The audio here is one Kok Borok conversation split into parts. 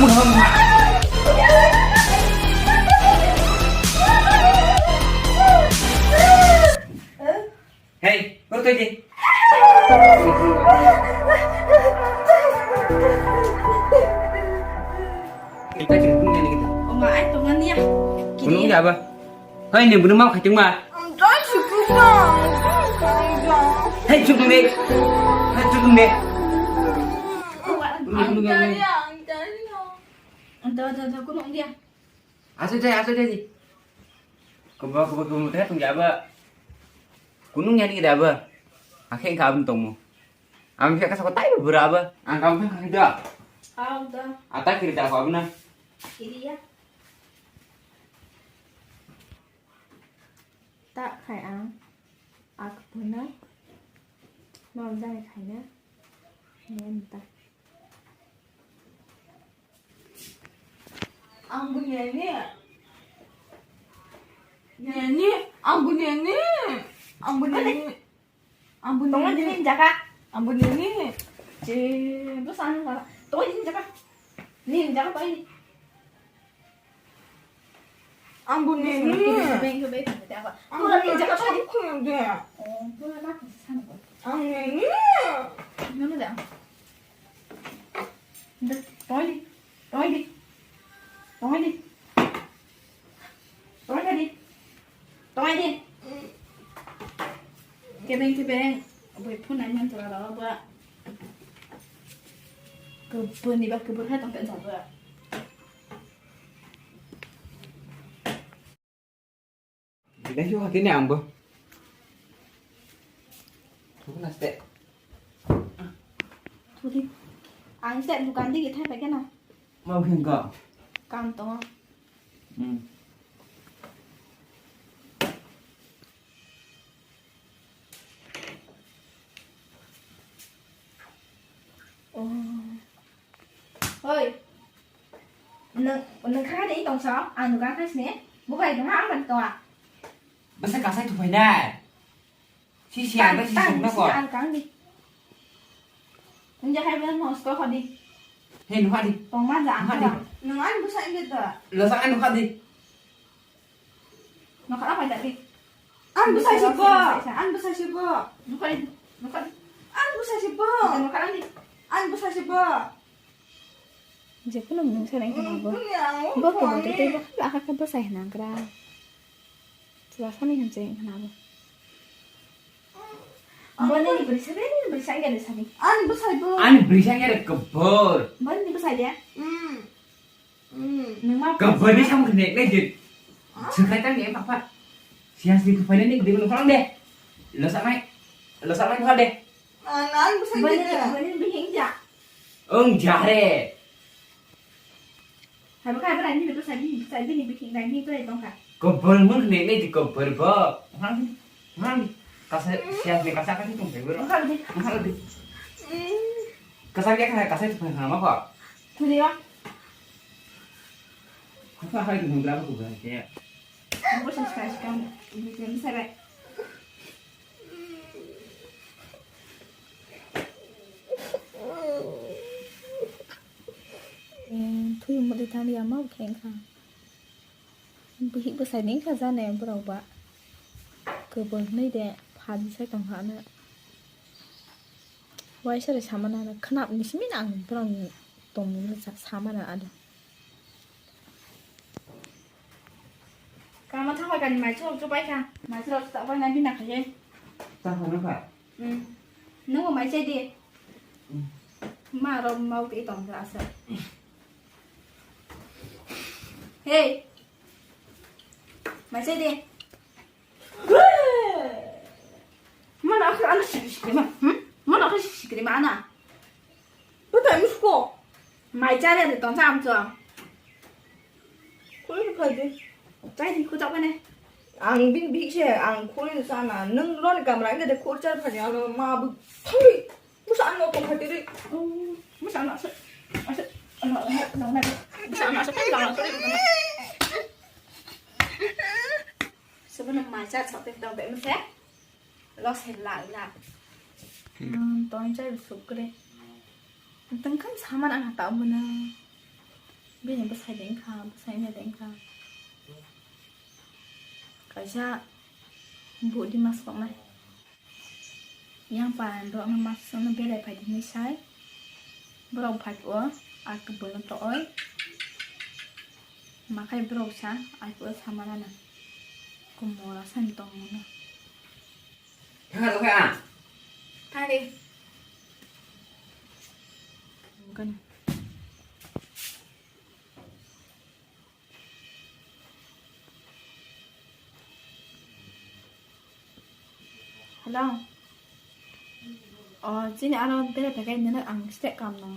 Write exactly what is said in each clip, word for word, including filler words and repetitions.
Hey, kor toi di. Kita jadi punya nih gitu. Oma, ai, tongan ya. Gunung ya apa? Hai, ini bener mau kacang mah. Hei, cukup deh. Hei, cukup deh. Anda, anda, anda, gunung dia. Asu deh, asu deh. Kebo, kebo, kebo, teh tong jaba. Gunung ya ni daba. Akhe kabun tongmu. Ang khe kasa kotai beraba. Ang kabun khe da. Au da. Ata kiri da kabun na. Kiri ya. Tak khai ang. Ak puna. Nol jai khai na. Nen ta. Ang bunyi ni. Neni, ang bunyi ni. Ang bunyi ni. Ang bunyi ni. Tongo ni jaka. Ang bunyi ni. Je, tu sana sana. Tongo ni jaka. Ni jaka pai. Ang bunyi ni. Beng ke beng ke apa? Ang bunyi ni jaka pai. Oh, tu na sana. Ang bunyi ni. Mana dah? Tongo ni. Tongwi di. Tongwi di. Tongwi di. Tongwi di. Kebeng kebeng. Bui phun nai nang tora rok ba. Kebun ni ba kebun hai tong te jabo. Dai su hati ni ang bo. Thuk na ste. Thudi. Ang se dukan digi thai pai kena. Mau khen ka. Kam tongo. Hmm. Oh. Hoi. Nung, nung kha de tong sa, ang dukan kha sini. Bukai dong ha, ang tong a. Basa kasai tu pai na. Si si ang si sung na ko. Ang kang di. Nung ja hai ban mo sko khodi. He nu khadi. Tong ma ja ang khadi. Nung an bu sa inge da. Lo sa an khadi. Nokha apa jadi? An bwsai si bo, an bwsai si bo. Nokha, nokha. An bwsai si bo. Nokha ani. An bwsai si bo. Jekunu mung sa nang kha bo. Bo ko bo tei bo la kha kha bwsai nang kra. Chwla sani hinse nang kha bo. Boni ni bwsai, boni ni bwsai ya de sani. An bwsai bo. An bwsai ya de kebor. Boni ni bwsai de. Hmm. Nungma kabani samung kene nai de. Sekai tang de papa. Sias di kupai nai de nungkha de. Lo samai. Lo samai nungkha de. Bani, bani bihing ja. Ong jare. Hai baka bani ni bihing nai ni to tongkha. Kabani mun kene nai de kabar ba. Mang mang. Kasa sias ni kasa kasa tong de. Nungkha de. Nungkha de. Kasa ya kasa kasa tu pernah apa? Thudi ba. Apa hai tu mundra ko ba ya. Bo sa sa sa kam ni tem sa ba. Thui mo de thani ama kheng kha. Bihik bwsai ni kha jane borok ba. Kwbang hinwi de phaji sai tongkha ano. Waisa re samana ano khwnap ni simi ang borok ni tongmung no samana ano. Kama thangbai kani mai chwrok chwbai kha. Mai chwrok chwbai na bina khaye. Chakha no kha. Hmm. Nungo mai chai di. Hmm. Ma ro mau ke tong asa. Hey. Mai chai di. Mana akhir ana sikri sikri ma. Hmm? Mana akhir sikri sikri ma ana. Betai musko. Mai chare de tong sam cho. Kuli khai di. Chai di ku chok ne. Ang bin bik se ang kuli sana. Nung lon kamra nge de kur char phani ano ma bu thangli. Musa ano tong khai di. Musa ano se. Ase. Ano ano ano. Musa ano se. Ano ano se. Sebenarnya mai char sok te dong be mese. Los he la la. Hmm. Hmm, tong chai sukre. Tengkam saman ang tau mana. Bini bwsai de wngkha, bwsai wngya de wngkha. Kaisa buh di mas koknai. Yang pa borok no mas no belai phai di hinwi sai. Borok phai o, a kubui no to oi. Makhai borok sa, ai po sama rana. Kumora san tong no. Thang kha, thang kha. Thang di. Bukan. Hello. Oh, chini aro bere pakai nene ang stek kam no.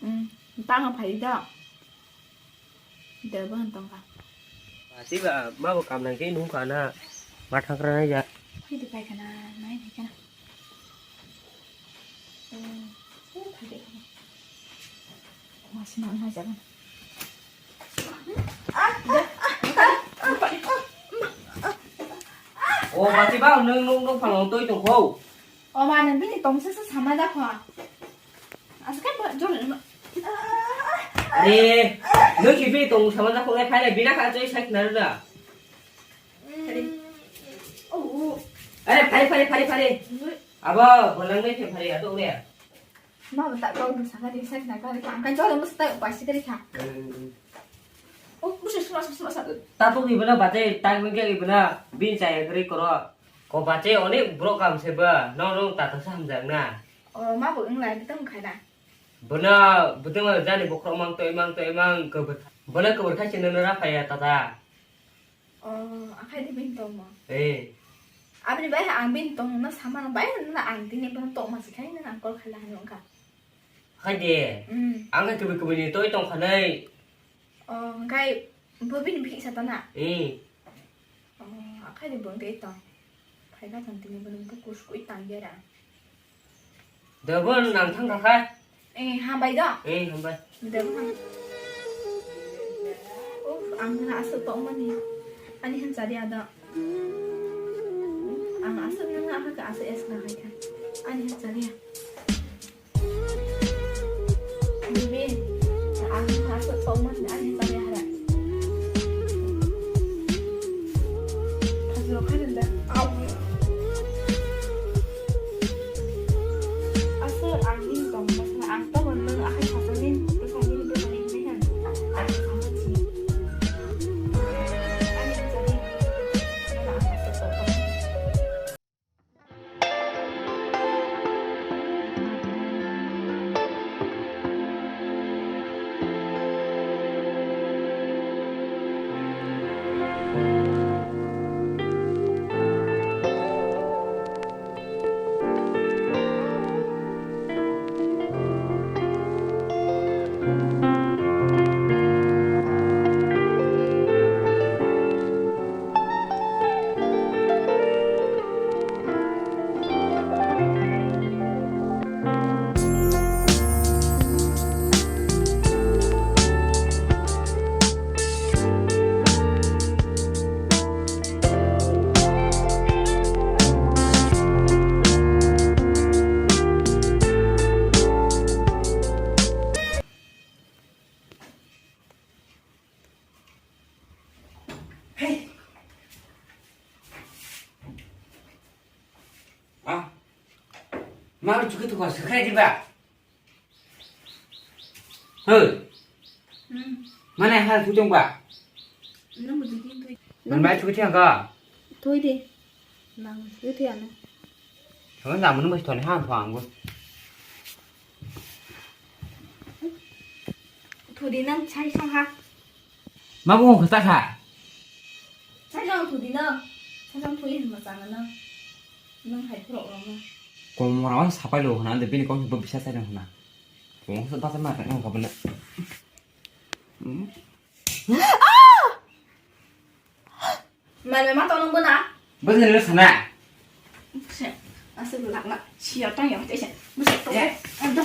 Hmm, tang phai da. Debo han tong ka. Chiba, ma bo kam nang ke nung ka na. Ma thang kra na ya. Hoi de pai kana, nai pai kana. O bati ba nung nung nung phang toi tong kho. O ma nang bini tong sa sa sama da kho. Asa kai ba jol ma. Are, nung ki bini tong sama da kho le phai le bina kha choi sak na da. Are. Oh. Are phai phai phai phai. Abo bolang le phai phai ato le. Ma ba ta kau du saka di sak na kari kha. Angkai jole mus ta upai si kari kha. O busu suma suma suma. Ta to ibo na bate ta ngi ke ibo na bin chai kari koro. Ko bate onek brok kam se ba. No no ta ta sa hamjak na. O ma bo wng lai bitong khai na. Bono bwtwma jani bokhorok mang toi mang toi mang kwbwrkha. Bono kwbwrkha se nono ra phaiya tata. O, akhai di bini tongmo. Eh. Aboni bai ang bini tongmo sama no bai no ang tini bono tongma se khai no ang call khala hanu wngkha. Khai de. Hmm. Ang khe kwbwi kwbwi ni toi tong khanai. O, hwnkhe bo bini bihik sa tana? Eh. O, akhai di bo wngkhe tong. Phaikha tong tini bono bukur sukui tangya ra. Debon nang thang kha. Eh, hambai do. Eh, hambai. Debon. Uf, ang na asuk tok mani. Ani han chari ada. Ang asuk na na ka asuk es na hai kha. Ani han chari. Bibi, ang asuk tongmani ani tanya hara. Khajro khainanda. Au. Asuk ang nini tongmani ang tongmani nang akhai khajani bwsani bwsani hinwi han. Ang khajani. Ani khajani. Nang asuk tongmani. Hei. Ah. Ma, chukhe to ko, sekhrai diba? Hei. Hmm. Mana hal thu chong ba? Nang mo jiki thui. Man bai thu thiang ka? Thui di. Nang thui thiang na. Thang na mun mai thon ha thang go. Thu di nang chai sang ha. Ma bu ko ta kha. Chai sang thu di nang. Chai sang thu in ma chang na. Nang hai pro ro ma. Ko mo ra sapai lo na de bin ko bo bisa sai na. Kung sa basa ma ka ka bana. Hmm. Mane ma tong bana. Basa ni sana. Se, asa lak lak. Sia tong yang te se. Basa to. Ya. Da.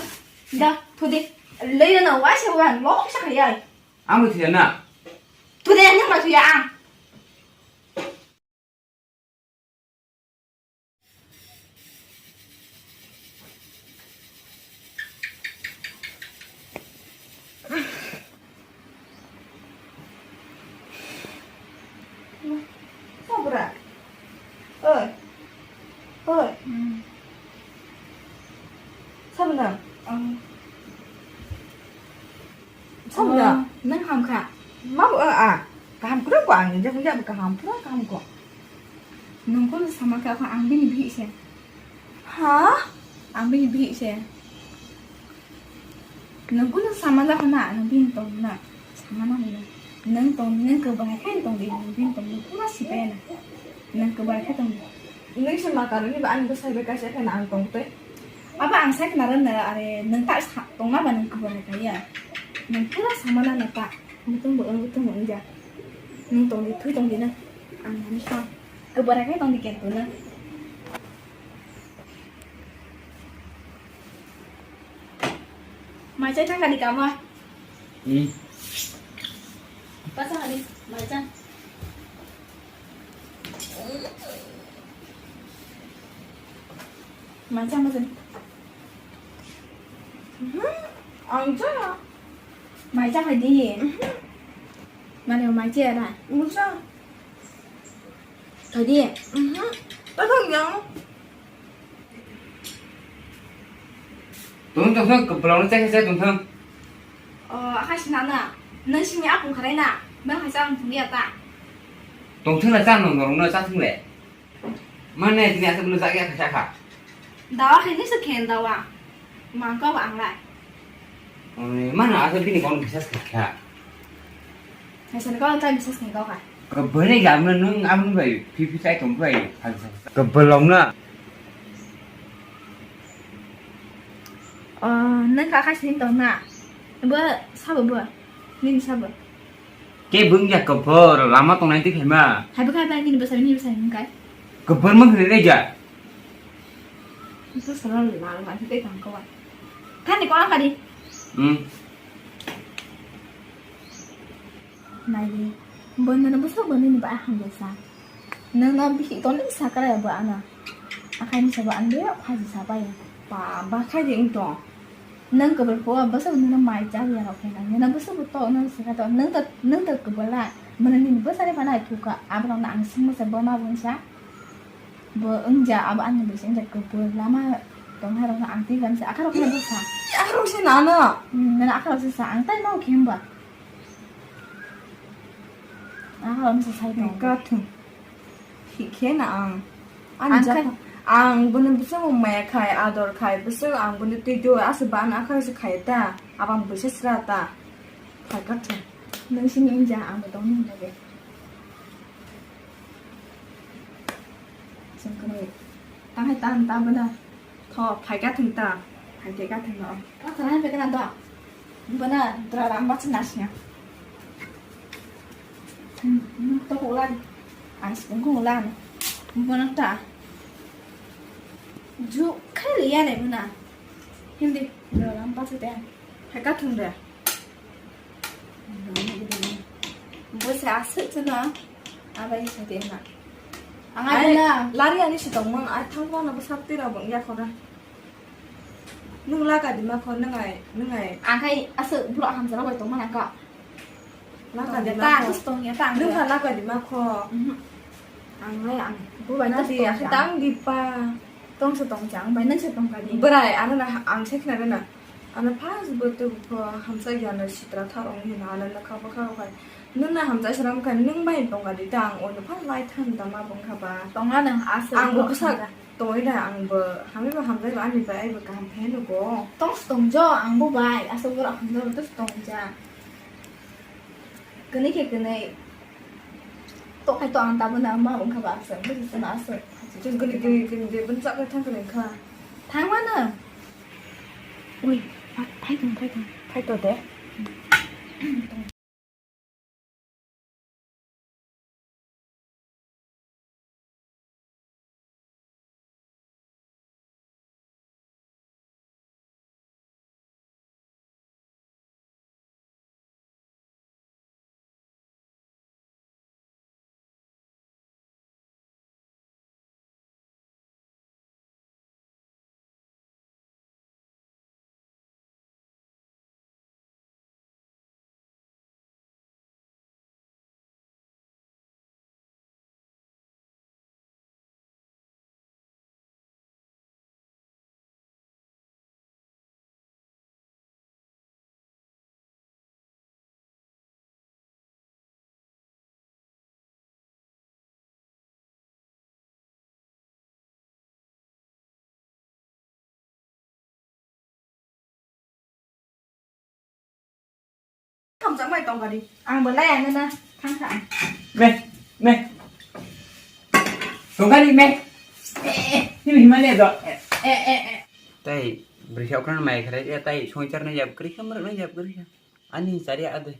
Da, to de. Le na wa se wa lo sa ya. Amu thiya na. To de na ma thiya a. Sabra. Oi. Oi. Hmm. Sabna. Ang. Sabna. Oh, nang ham kha? Mau, eh, ah. Kaham kura ko ang, jang jang kaham kura kaham ko. Nang ko sama kha, ang bini bi se. Ha? Ang bini bi se. Nwng kunu sama da hwnna, nwng bini tong na. Sama na hwnna. Nwng tong, nwng kwbang khe tong di, nwng bini tong di, pura sipai na. Nwng kwbang khe tong di. Nwng se ma karoni ba ani bwsai bai kaisa khe na ang tong tei. Aba ang sai khna rwna, are nwng ta sa-, tong na ba nwng kwbang khe ya. Nwng pura sama na na ta. Mutung bo, mutung bo wngya. Nwng tong di, thui tong di na. Ang ani sa. Kwbang khe tong di ken tong na. Mai chai thang kani kama. Hmm. Pasa kani, mai chang. Mai chang, mai chang. Mhm. Ang chang. Mai chang hai di. Mhm. Mane mai chai ra. Musa. Thoi di. Mhm. Ta thong yang. Tong tong tong, kwbwlangno chai chai tong tong. O, akhai sinana. Nang sini apung kharai na. Nang hai chang thung ya ta. Tong thung na chang nong nong no cha thung le. Mane tini asal no jagya kha kha. Dawa khai ni se khen dawa. Mangkok ang lai. Oi, mano asal bini kono bisas kha kha. Hai sani kono tai bisas kha kha. Kwbwrwi ga amno nwng amno bai phi phi chai tong bai. Kwbwlong na. O, nwng kha kha sini tong na. Bo sabo bo. Nini sabo. Ke bwngya kwbwr lama tongnai twi khaima. Hai bo khai bai nini bwsai nini bwsai nwng kai. Kwbwr mung hwnwi rega. Itu selalu lalu aja tei tang kawan. Kan di kolam kadi. Hmm. Nai di. Bo nana bwsai bo nini ba aham bwsa. Nana bisi toni sakra ya bo ana. Akai ni sabo ande phaji sabai. Ba ba khai di tong. Nwng kwbwrphuru bwswk nwngno mai chaliya rok khe nang. Nwngno bwswk bo tok, nwng swkha tok, nwng ta, nwng ta kwbwla. Mwnwi nini bwsani phano ai thukha. Aborokno ang swngmasa bo ma bo wngsa. Bo wngya, abo ani bwsa wngya kwbwla ma tongnairokno ang twi gansa. Akharok phano bwsa. Akharok se nana. Hmm, nwngno akharok se sa. Ang tai ma khe hwnba. Akharok se sai tong. Kathung. Hikhe na ang. Ani ang jaka, ang bwni bwswk maya khai, ador khai, bwswk ang bwni twi do, aswk ba ano akhar se khai ta, abang bwsa sra ta. Phai ka thung. Nwng sini wngya, ang bo tongni hinwi. Sengkwnwi. Tang hai ta, ta bwna. Tho, phai ka thung ta. Phai ka thung no. Tho, tho, hai phai ka na do. Bana dra ram ba chna snya. Hmm, hmm, to ko la. Ang sipung ko la. Bana ta. Ju khai le ya le bana. Hindi dra ram ba chna. Phai ka thung de. Bo se aswk chwng no. Abai sa de na. Ang ai na. Lari ani si tong mang, ai thang ko na bo sak tira bang ya khora. Nung laka di ma kho, nung ai, nung ai. Ang khai aswk borok hamjak rok bai tong mana ka. Laka di ma kho. Ta aswk tong ya ta ang. Nung kha laka di ma kho. Mhm. Ang ai ang. Bo bai na di, akhe tang di pa. Tong se tong chang bai nang se tong ka di. Bwrai, ano na ang se khna na. Ano first bo to ko hamsa ya na sitra thar ong hina ano na kha ba kha ba. Nung na hamsa sram kha nung bai tong ka di ta ang ono first lai than da ma bong kha ba. Tong na nang aswk ang bo bwsa tong da. Tongwi da ang bo hamai bo hamjai ba ani bai ai bo kaham khe nugo. Tong se tong jo ang bo bai aswk borok hamjak rok to tong ja. Kwnwi khe kwnwi. Tok hai to ang tabuk na ma wngkha ba aswk, bwswk chwng aswk. Chwng kwnwi kwnwi kwnwi de bwswk khe thang kwnwi kha. Thang mano. Ui, phai tong, phai tong. Phai to de. Changmai tongkha di. Ang bo laya nana thangkha ang. Me, me. Tongkha di me. Eh, eh, eh. Nini himani do. Eh, eh, eh, eh. Tai, bwrwi sa okra mai khare, ya tai, songchar na yab kri kha, mar na yab kri kha. Ani chari ade.